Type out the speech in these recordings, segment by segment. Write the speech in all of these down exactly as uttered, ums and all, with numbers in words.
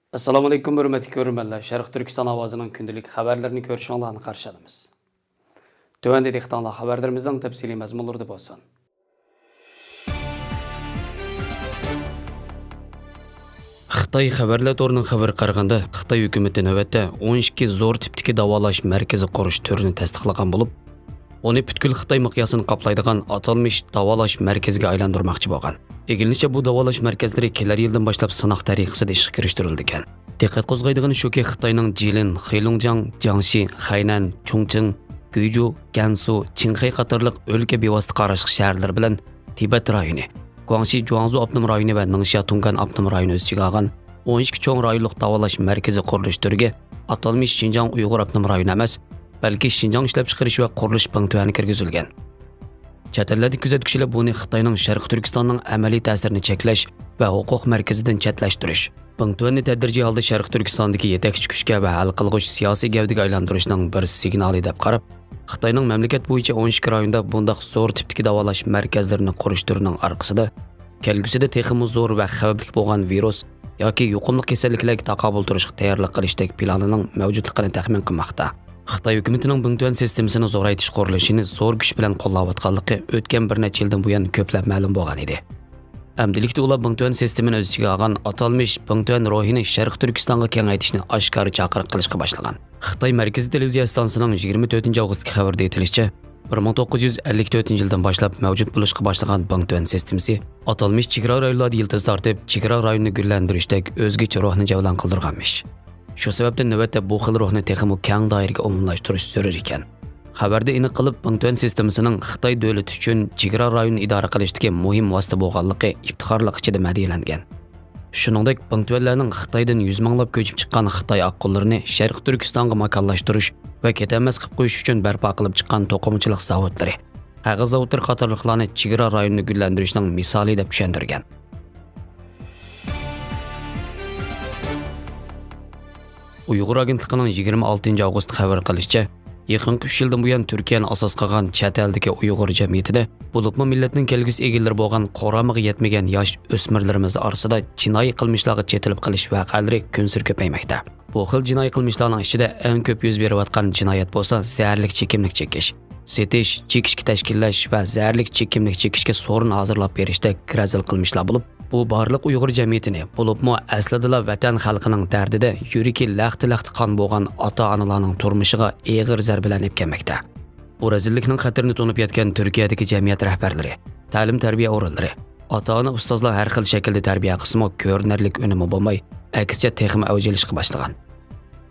ئەسسالامۇئەلەيكۇم، ھۆرمەتلىك كۆرۈرمەنلەر. شەرقىي تۈركىستان ئاۋازىنىڭ كۈندىلىك خەۋەرلىرىنى كۆرۈشۈڭلارنى قارشى ئالىمىز. تۆۋەندە دىققىتىڭلار خەۋەرلىرىمىزنىڭ تەپسىلىي مەزمۇنلىرىدا بولسۇن. خىتاي خەۋەرلەر تورىنىڭ خەۋىرىگە قارىغاندا، خىتاي ھۆكۈمىتى نۆۋەتتە ئون ئىككى زور تىپتىكى داۋالاش مەركىزى قۇرۇش تۈرىنى تەستىقلىغان بولۇپ، ئۇنى پۈتكۈل خىتاي مىقياسىنى قاپلايدىغان ئاتالمىش داۋالاش مەركىزىگە ئايلاندۇرماقچى بولغان. ئىگىلىنىشىچە، بۇ داۋالاش مەركەزلىرى كېلەر يىلدىن باشلاپ سىناق تەرىقىسىدە ئىشقا كىرىشتۈرۈلىدىكەن. دىققەت قوزغايدىغىنى شۇكى، خىتاينىڭ جىلىن، خېلۇڭجياڭ، جياڭشى، خەينەن، چۇڭچىڭ، گۇيجۇ، گەنسۇ، چىڭخەي قاتارلىق ئۆلكە بىۋاسىتە قاراشلىق شەھەرلىرى بىلەن تىبەت رايونى، گۇاڭشى جۇاڭزۇ ئاپتونوم رايونى ۋە نىڭشيا تۇڭگان ئاپتونوم رايونى ئۆز ئىچىگە ئالغان ئون ئىككى چوڭ رايونلۇق داۋالاش مەركىزى قۇرۇلۇش تۈرىگە ئاتالمىش شىنجاڭ ئۇيغۇر ئاپتونوم رايونى ئەمەس، بەلكى شىنجاڭ ئىشلەپچىقىرىش ۋە قۇرۇلۇش بىڭتۈەنى كىرگۈزۈلگەن. چەت ئەللەردىكى كۆزەتكۈچىلەر بۇنى خىتاينىڭ شەرقىي تۈركىستاننىڭ ئەمەلىي تەسىرىنى چەكلەش ۋە ھوقۇق مەركىزىدىن چەتلەشتۈرۈش، بىڭتۈەننى تەدرىجىي ھالدا شەرقىي تۈركىستاندىكى يېتەكچى كۈچكە ۋە ھەل قىلغۇچ سىياسىي گەۋدىگە ئايلاندۇرۇشنىڭ بىر سىگنالى دەپ قاراپ، خىتاينىڭ مەملىكەت بويىچە ئون ئىككى رايوندا بۇنداق زور تىپتىكى داۋالاش مەركەزلىرىنى قۇرۇش تۈرىنىڭ ئارقىسىدا كەلگۈسىدە تېخىمۇ زور ۋە خەۋپلىك بولغان ۋىرۇس ياكى يۇقۇملۇق كېسەللىكلەرگە تاقابىل تۇرۇشقا تەييارلىق قىلىشتەك پىلانىنىڭ مەۋجۇتلۇقىنى تەخمىن قىلماقتا. خىتاي ھۆكۈمىتىنىڭ بىڭتۈەن سىستېمىسىنى زورايتىش قۇرۇلۇشىنى زور كۈچ بىلەن قوللاۋاتقانلىقى ئۆتكەن بىر نەچچە يىلدىن بۇيان كۆپلەپ مەلۇم بولغان ئىدى. ئەمدىلىكتە ئۇلار بىڭتۈەن سىستېمىنى ئۆز ئىچىگە ئالغان ئاتالمىش بىڭتۈەن روھىنى شەرقىي تۈركىستانغا كېڭەيتىشنى ئاشكارا چاقىرىق قىلىشقا باشلىغان. خىتاي مەركىزىي تېلېۋىزىيە ئىستانسىسىنىڭ يىگىرمە تۆتىنچى ئاۋغۇستتىكى خەۋىرىدە ئېيتىلىشىچە، بىر مىڭ توققۇز يۈز ئەللىك تۆتىنچى يىلدىن باشلاپ مەۋجۇت بولۇشقا باشلىغان بىڭتۈەن سىستېمىسى ئاتالمىش چېگرا رايونلاردا يىلتىز تارتىپ، چېگرا رايونىنى گۈللەندۈرۈشتەك ئۆزگىچە روھنى جەۋلان قىلدۇرغانمىش. شۇ سەۋەبتىن نۆۋەتتە بۇ خىل روھنى تېخىمۇ كەڭ دائىرىگە ئومۇملاشتۇرۇش زۆرۈر ئىكەن. خەۋەردە ئېنىق قىلىپ، بىڭتۈەن سىستېمىسىنىڭ خىتاي دۆلىتى ئۈچۈن چېگرا رايونىنى ئىدارە قىلىشتىكى مۇھىم ۋاسىتە بولغانلىقى ئىپتىخارلىق ئىچىدە مەدھىيەلەنگەن. شۇنىڭدەك، بىڭتۈەنلەرنىڭ خىتايدىن يۈز مىڭلاپ كۆچۈپ چىققان خىتاي ئاققۇنلىرىنى شەرقىي تۈركىستانغا ماكانلاشتۇرۇش ۋە كېتەلمەس قىلىپ قويۇش ئۈچۈن بەرپا قىلىپ چىققان توقۇمىچىلىق زاۋۇتلىرى، قەغەز زاۋۇتلىرى قاتارلىقلارنى چېگرا رايونىنى گۈللەندۈرۈشنىڭ مىسالى دەپ چۈشەندۈرگەن. ئۇيغۇر ئاگېنتلىقىنىڭ يىگىرمە ئالتىنچى ئاۋغۇستتا خەۋەر قىلىشىچە، يېقىنقى ئۈچ يىلدىن بۇيان تۈركىيەنى ئاساس قىلغان چەت ئەلدىكى ئۇيغۇر جەمئىيىتىدە، بولۇپمۇ مىللەتنىڭ كەلگۈسى ئىگىلىرى بولغان قۇرامىغا يەتمىگەن ياش ئۆسمۈرلىرىمىز ئارىسىدا جىنايى قىلمىشلارغا چېتىلىپ قېلىش ۋەقەلىرى كۈنسېرى كۆپەيمەكتە. بۇ خىل جىنايى قىلمىشلارنىڭ ئىچىدە ئەڭ كۆپ يۈز بېرىۋاتقان جىنايەت بولسا زەھەرلىك چېكىملىك چېكىش، سېتىش، چېكىشكە تەشكىللەش ۋە زەھەرلىك چېكىملىك چېكىشكە سورۇن ھازىرلاپ بېرىشتەك رەزىل قىلمىشلار بولۇپ، بۇ بارلىق ئۇيغۇر جەمئىيىتىنى، بولۇپمۇ ئەسلىدىلا ۋەتەن خەلقىنىڭ دەردىدە يۈرىكى لەختە-لەختە قان بولغان ئاتا-ئانىلارنىڭ تۇرمۇشىغا ئېغىر زەربىلەرنى ئېلىپ كەلمەكتە. بۇ رەزىللىكنىڭ خەتىرىنى تونۇپ يەتكەن تۈركىيەدىكى جەمئىيەت رەھبەرلىرى، تەلىم-تەربىيە ئورۇنلىرى، ئاتا-ئانا، ئۇستازلار ھەر خىل شەكىلدە تەربىيە قىلسىمۇ، كۆرۈنەرلىك ئۈنۈمى بولماي، ئەكسىچە تېخىمۇ ئەۋج ئېلىشقا باشلىغان.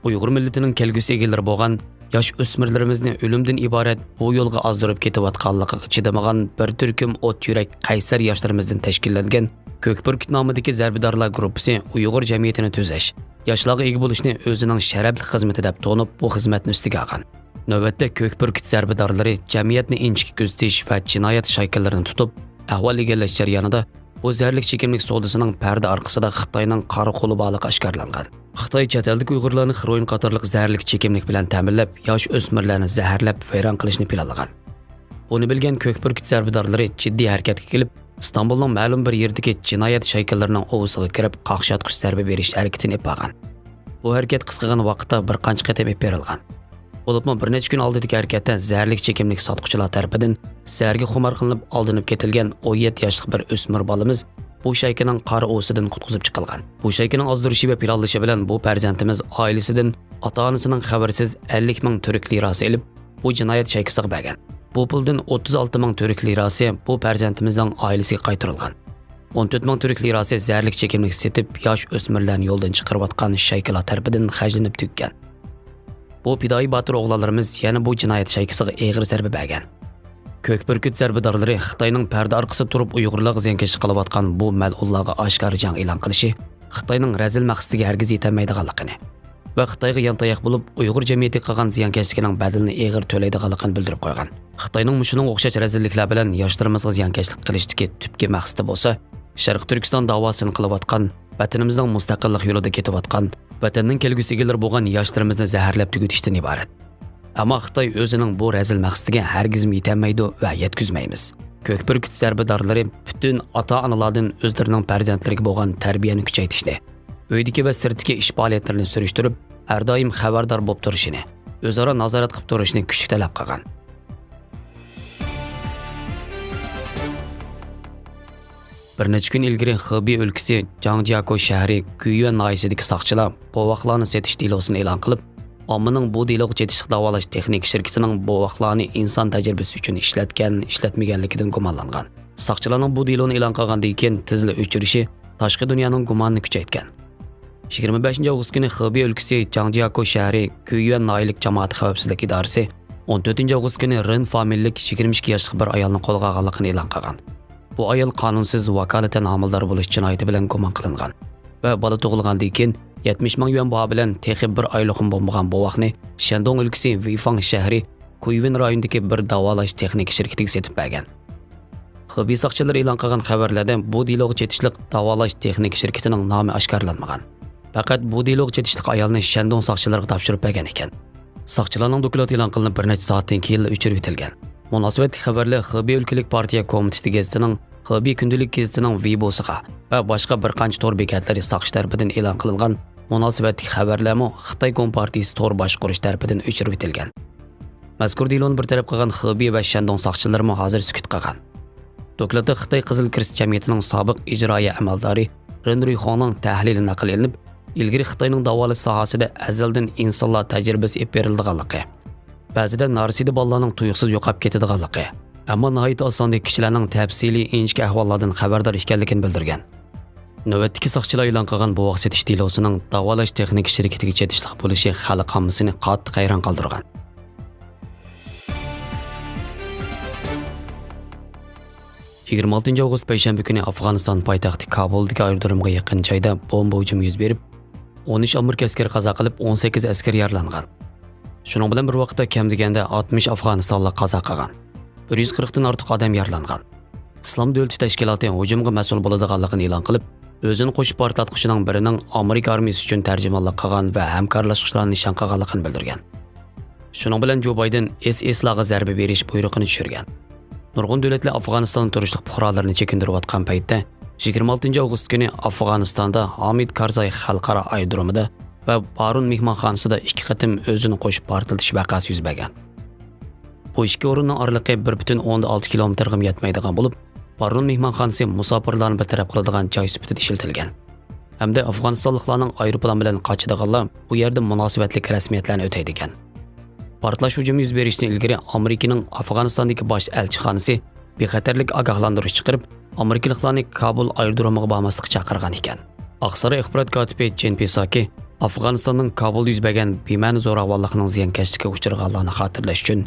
ئۇيغۇر مىللىتىنىڭ كەلگۈسى ئىگىلىرى بولغان ياش ئۆسمۈرلىرىمىزنى ئۆلۈمدىن ئىبارەت بۇ يولغا ئازدۇرۇپ كېتىۋاتقانلىقىغا چىدىمىغان بىر تۈركۈم ئوت يۈرەك قەيسەر ياشلىرىمىزدىن تەشكىللەنگەن كۆك بۈركۈت نامىدىكى زەربىدارلار گۇرۇپپىسى ئۇيغۇر جەمئىيىتىنى تۈزەش، ياشلارغا ئىگە بولۇشنى ئۆزىنىڭ شەرەپلىك خىزمىتى دەپ تونۇپ، بۇ خىزمەتنى ئۈستىگە ئالغان. نۆۋەتتە كۆك بۈركۈت زەربىدارلىرى جەمئىيەتنى ئىنچىكە كۆزىتىش ۋە جىنايەت شايكىلىرىنى تۇتۇپ، ئەھۋال ئىگىلەش جەريانىدا بۇ زەھەرلىك چېكىملىك سودىسىنىڭ پەردە ئارقىسىدا خىتاينىڭ قارا قولى بارلىقى ئاشكارىلانغان. خىتاي چەت ئەلدىكى ئۇيغۇرلارنى خېروئىن قاتارلىق زەھەرلىك چېكىملىك بىلەن تەمىنلەپ، ياش ئۆسمۈرلەرنى زەھەرلەپ ۋەيران قىلىشنى پىلانلىغان. بۇنى بىلگەن كۆك بۈركۈت زەربىدارلىرى جىددىي ھەرىكەتكە كېلىپ، ئىستانبۇلنىڭ مەلۇم بىر يېرىدىكى جىنايەت شايكىلىرىنىڭ ئوۋىسىغا كىرىپ، قاقشاتقۇچ زەربە بېرىش ھەرىكىتىنى ئېلىپ بارغان. بۇ ھەرىكەت قىسقىغىنە ۋاقىتتا بىر قانچە قېتىم ئېلىپ بېرىلغان. بولۇپمۇ بىر نەچچە كۈن ئالدىدىكى ھەرىكەتتە زەھەرلىك چېكىملىك ساتقۇچىلار تەرىپىدىن زەھەرگە خۇمار قىلىنىپ ئالدىنىپ كېتىلگەن ئون يەتتە ياشلىق بىر ئۆسمۈر بالىمىز بۇ شايكىنىڭ قارا ئۇۋىسىدىن قۇتقۇزۇپ چىقىلغان. بۇ شايكىنىڭ ئازدۇرۇشى ۋە پىلانلىشى بىلەن بۇ پەرزەنتىمىز ئائىلىسىدىن ئاتا-ئانىسىنىڭ خەۋىرىسىز ئەللىك مىڭ تۈرك لىراسى ئېلىپ، بۇ جىنايەت شايكىسىغا بەرگەن. بۇ پۇلدىن ئوتتۇز ئالتە مىڭ تۈرك لىراسى بۇ پەرزەنتىمىزنىڭ ئائىلىسىگە قايتۇرۇلغان. ئون تۆت مىڭ تۈرك لىراسى زەھەرلىك چېكىملىك سېتىپ، ياش ئۆسمۈرلەرنى يولدىن چىقىرىۋاتقان شايكىلار تەرىپىدىن خەجلىنىپ تۈگىگەن. بۇ پىدائىي باتۇر ئوغلانلىرىمىز يەنە بۇ جىنايەت شايكىسىغا ئېغىر زەربە بەرگەن. كۆك بۈركۈت زەربىدارلىرى خىتاينىڭ پەردە ئارقىسىدا تۇرۇپ ئۇيغۇرلارغا زىيانكەشلىك قىلىۋاتقان بۇ مەلئۇنلارغا ئاشكارا جەڭ ئېلان قىلىشى خىتاينىڭ رەزىل مەقسىتىگە ھەرگىز يېتەلمەيدىغانلىقىنى ۋە خىتايغا يانتاياق بولۇپ، ئۇيغۇر جەمئىيىتىگە قىلغان زىيانكەشلىكىنىڭ بەدىلىنى ئېغىر تۆلەيدىغانلىقىنى بىلدۈرۈپ قويغان. خىتاينىڭ مۇشۇنىڭغا ئوخشاش رەزىللىكلەر بىلەن ياشلىرىمىزغا زىيانكەشلىك قىلىشتىكى تۈپكى مەقسىتى بولسا، شەرقىي تۈركىستان داۋاسىنى قىلىۋاتقان، ۋەتىنىمىزنىڭ مۇستەقىللىق يولىدا كېتىۋاتقان، ۋەتەننىڭ كەلگۈسى ئىگىلىرى بولغان ياشلىرىمىزنى زەھەرلەپ تۈگىتىشتىن ئىبارەت. ئەمما خىتاي ئۆزىنىڭ بۇ رەزىل مەقسىتىگە ھەرگىزمۇ يېتەلمەيدۇ ۋە يەتكۈزمەيمىز. كۆك بۈركۈت زەربىدارلىرى پۈتۈن ئاتا-ئانىلاردىن ئۆزلىرىنىڭ پەرزەنتلىرىگە بولغان تەربىيەنى كۈچەيتىشنى، ئۆيدىكى ۋە سىرتتىكى ئىش پائالىيەتلىرىنى سۈرۈشتۈرۈپ، ھەر دائىم خەۋەردار بولۇپ تۇرۇشىنى، ئۆزئارا نازارەت قىلىپ تۇرۇشىنى كۈچلۈك تەلەپ قىلغان. بىر نەچچە كۈن ئىلگىرى خېبېي ئۆلكىسى جاڭجياكو شەھىرى گۈيۈەن ناھىيەسىدىكى ساقچىلار بوۋاقلارنى سېتىش دېلوسىنى ئېلان قىلىپ، ئاممىنىڭ بۇ دېلوغا چېتىشلىق داۋالاش تېخنىكا شىركىتىنىڭ بوۋاقلارنى ئىنسان تەجرىبىسى ئۈچۈن ئىشلەتكەن، ئىشلەتمىگەنلىكىدىن گۇمانلانغان. ساقچىلارنىڭ بۇ دېلونى ئېلان قىلغاندىن كېيىن تېزلا ئۆچۈرۈشى تاشقى دۇنيانىڭ گۇمانىنى كۈچەيتكەن. يىگىرمە بەشىنچى ئاۋغۇست كۈنى خېبېي ئۆلكىسى جاڭجياكو شەھىرى گۈيۈەن ناھىيەلىك جامائەت خەۋپسىزلىك ئىدارىسى ئون تۆتىنچى ئاۋغۇست كۈنى رېن فامىلىلىك يىگىرمە ئىككى ياشلىق بىر ئايالنى قولغا ئالغانلىقىنى ئېلان قىلغان. بۇ ئايال قانۇنسىز ۋاكالىتەن ھامىلىدار بولۇش جىنايىتى بىلەن گۇمان قىلىنغان ۋە بالا تۇغۇلغاندىن كېيىن يەتمىش مىڭ يۈەن باھا بىلەن تېخى بىر ئايلىقمۇ بولمىغان بوۋاقنى شەندۇڭ ئۆلكىسى ۋېيفاڭ شەھىرى كۇيۋىن رايونىدىكى بىر داۋالاش تېخنىكا شىركىتىگە سېتىپ بەرگەن. خېبېي ساقچىلىرى ئېلان قىلغان خەۋەرلەردە بۇ دېلوغا چېتىشلىق داۋالاش تېخنىكا شىركىتىنىڭ نامى ئاشكارىلانمىغان. پەقەت بۇ دېلوغا چېتىشلىق ئايالنى شەندۇڭ ساقچىلىرىغا تاپشۇرۇپ بەرگەن ئىكەن. ساقچىلارنىڭ دوكلاتى ئېلان قىلىنىپ بىر نەچچە سائەتتىن كېيىنلا ئۆچۈرۈۋېتىلگەن. مۇناسىۋەتلىك خەۋەرلەر خېبېي ئۆلكىلىك پارتىيە كومىتېتى گېزىتىنىڭ، خېبېي كۈندىلىك گېزىتىنىڭ ۋېيبوسىغا ۋە باشقا بىر قانچە تور بېكەتلىرى ساقچى تەرىپىدىن ئېلان قىلىنغان مۇناسىۋەتلىك خەۋەرلەرمۇ خىتاي كومپارتىيىسى تور باشقۇرۇش تەرىپىدىن ئۆچۈرۈۋېتىلگەن. مەزكۇر دېلونى بىر تەرەپ قىلغان خېبېي ۋە شەندۇڭ ساقچىلىرىمۇ ھازىر سۈكۈت قىلغان. دوكلاتتا خىتاي قىزىل كىرېست جەمئىيىتىنىڭ سابىق ئىجرائىيە ئەمەلدارى رېن رۇيخۇڭنىڭ تەھلىلى نەقىل ئېلىنىپ، ئىلگىرى خىتاينىڭ داۋالاش ساھەسىدە ئەزەلدىن ئىنسانلار تەجرىبىسى ئېلىپ بېرىلىدىغانلىقى، بەزىدە نارسىدە بالىلارنىڭ تۇيۇقسىز يوقاپ كېتىدىغانلىقى، ئەمما ناھايىتى ئاساندا كىشىلەرنىڭ تەپسىلىي ئىنچىكە ئەھۋاللاردىن خەۋەردار ئىكەنلىكىنى بىلدۈرگەن. نۆۋەتتىكى ساقچىلار ئېلان قىلغان بوۋاق سېتىش دېلوسىنىڭ داۋالاش تېخنىكا شىركىتىگە چېتىشلىق بولۇشى خەلق ئاممىسىنى قاتتىق ھەيران قالدۇرغان. يىگىرمە ئالتىنچى ئاۋغۇست پەيشەنبە كۈنى ئافغانىستان پايتەختى كابۇلدىكى ئايرودرومغا يېقىن جايدا بومبا ھۇجۇمى يۈز بېرىپ، ئون ئۈچ ئامېرىكا ئەسكىرى قازا قىلىپ، ئون سەككىز ئەسكەر يارىلانغان. شۇنىڭ بىلەن بىر ۋاقىتتا كەم دېگەندە ئاتمىش ئافغانىستانلىق قازا قىلغان. بىر يۈز قىرىقتىن ئارتۇق ئادەم يارىلانغان. ئىسلام دۆلىتى تەشكىلاتى ھۇجۇمغا مەسئۇل بولىدىغانلىقىنى ئېلان قىلىپ، ئۆزىنى قوشۇپ پارتلاتقۇچىنىڭ بىرىنىڭ ئامېرىكا ئارمىيىسى ئۈچۈن تەرجىمانلىق قىلغان ۋە ھەمكارلاشقۇچىلارنى نىشان قىلغانلىقىنى بىلدۈرگەن. شۇنىڭ بىلەن جو بايدېن ئېس ئېسلارغا زەربە بېرىش بۇيرۇقىنى چۈشۈرگەن. نۇرغۇن دۆلەتلەر ئافغانىستاندا تۇرۇشلۇق پۇقرالىرىنى چېكىندۈرۈۋاتقان پەيتتە، يىگىرمە ئالتىنچى ئاۋغۇست كۈنى ئافغانىستاندا ھامىد كارزاي خەلقئارا ئايرودرومىدا ۋە بارون مېھمانخانىسىدا ئىككى قېتىم ئۆزىنى قوشۇپ پارتلىتىش ۋەقەسى يۈز بەرگەن. بۇ ئىككى ئورۇننىڭ ئارىلىقى بىر پۈتۈن ئوندىن ئالتە كىلومېتىرغىمۇ يەتمەيدىغان بولۇپ، بارون مېھمانخانىسى مۇساپىرلارنى بىر تەرەپ قىلىدىغان جاي سۈپىتىدە ئىشلىتىلگەن. ھەمدە ئافغانىستانلىقلارنىڭ ئايروپىلان بىلەن قاچىدىغانلار بۇ يەردە مۇناسىۋەتلىك رەسمىيەتلەرنى ئۆتەيدىكەن. پارتلاش ھۇجۇمى يۈز بېرىشتىن ئىلگىرى ئامېرىكىنىڭ ئافغانىستاندىكى باش ئەلچىخانىسى بىخەتەرلىك ئاگاھلاندۇرۇش چىقىرىپ، ئامېرىكىلىقلارنى كابۇل ئايرودرومىغا بارماسلىققا چاقىرغان ئىكەن. ئاقساراي ئاخبارات كاتىپى جېن پىساكى ئافغانىستاننىڭ كابۇلدا يۈز بەرگەن بىمەنە زوراۋانلىقنىڭ زىيانكەشلىكىگە ئۇچرىغانلارنى خاتىرىلەش ئۈچۈن،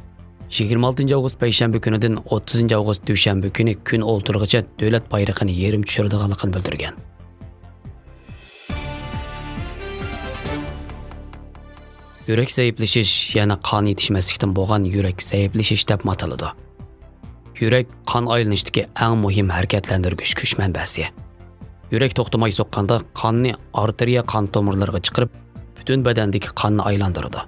يىگىرمە ئالتىنچى ئاۋغۇست پەيشەنبە كۈنىدىن ئوتتۇزىنچى ئاۋغۇست دۈشەنبە كۈنى كۈن ئولتۇرىغىچە دۆلەت بايرىقىنى يېرىم چۈشۈرىدىغانلىقىنى بىلدۈرگەن. يۈرەك زەئىپلىشىش، يەنى قان يېتىشمەسلىكتىن بولغان يۈرەك زەئىپلىشىش دەپمۇ ئاتىلىدۇ. يۈرەك قان ئايلىنىشتىكى ئەڭ مۇھىم ھەرىكەتلەندۈرگۈچ كۈچ مەنبەسى. يۈرەك توختىماي سوققاندا، قاننى ئارتېرىيە قان تومۇرلىرىغا چىقىرىپ، پۈتۈن بەدەندىكى قاننى ئايلاندۇرىدۇ.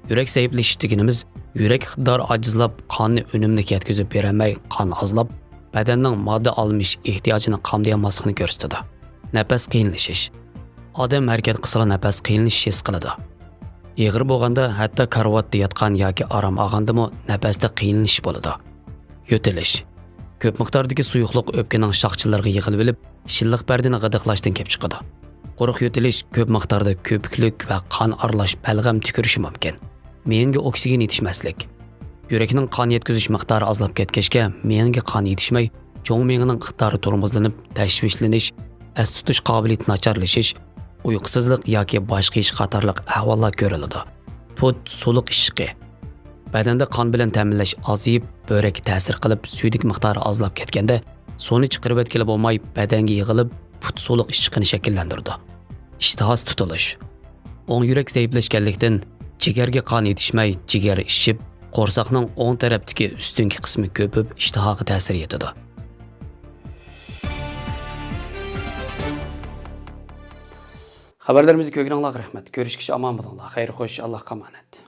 يۈرەك زەئىپلىشىش دېگىنىمىز، يۈرەك ئىقتىدارى ئاجىزلاپ، قاننى ئۈنۈملۈك يەتكۈزۈپ بېرەلمەي، قان ئازلاپ، بەدەننىڭ ماددا ئالمىش ئېھتىياجىنى قامدىيالماسلىقىنى كۆرسىتىدۇ. نەپەس قىيىنلىشىش. ئادەم ھەرىكەت قىلسىلا نەپەس قىيىنلىشىش ھېس قىلىدۇ. ئېغىر بولغاندا ھەتتا كارىۋاتتا ياتقان ياكى ئارام ئالغاندىمۇ نەپەستە قىيىنلىشىش بولىدۇ. يۆتىلىش. كۆپ مىقداردىكى سۇيۇقلۇق ئۆپكىنىڭ شاخچىلىرىغا يىغىلىۋېلىپ، شىللىق پەردىنى غىدىقلاشتىن كېلىپ چىقىدۇ. قۇرۇق يۆتىلىش كۆپ مىقداردا كۆپۈكلۈك ۋە قان ئارىلاش بەلغەم تۈكۈرۈشى مۇمكىن. مېڭىگە ئوكسىگېن يېتىشمەسلىك. يۈرەكنىڭ قان يەتكۈزۈش مىقدارى ئازلاپ كەتكەچكە، مېڭىگە قان يېتىشمەي، چوڭ مېڭىنىڭ ئىقتىدارى تورمۇزلىنىپ، تەشۋىشلىنىش، ئەستە تۇتۇش قابىلىيىتى ناچارلىشىش، ئۇيقۇسىزلىق ياكى باش قېيىش قاتارلىق ئەھۋاللار كۆرۈلىدۇ. پۇت، سۇلۇق ئىششىقى. بەدەندە قان بىلەن تەمىنلەش ئازىيىپ، بۆرەككە تەسىر قىلىپ، سۈيدۈك مىقدارى ئازلاپ كەتكەندە، سۇنى چىقىرىۋەتكىلى بولماي، بەدەنگە يىغىلىپ، پۇت سۇلۇق ئىششىقىنى شەكىللەندۈرىدۇ. ئىشتىھاسى تۇتۇلۇش. ئوڭ يۈرەك زەئىپلەشكەنلىكتىن، جىگەرگە قان يېتىشمەي، جىگەر ئىششىپ، قورساقنىڭ ئوڭ تەرەپتىكى ئۈستۈنكى قىسمى كۆپۈپ، ئىشتىھاغا تەسىر يېتىدۇ. خەۋەرلىرىمىزنى كۆرگىنىڭلارغا رەھمەت. كۆرۈشكىچە ئامان بولۇڭلار. خەير خوش، ئاللاھقا ئامانەت.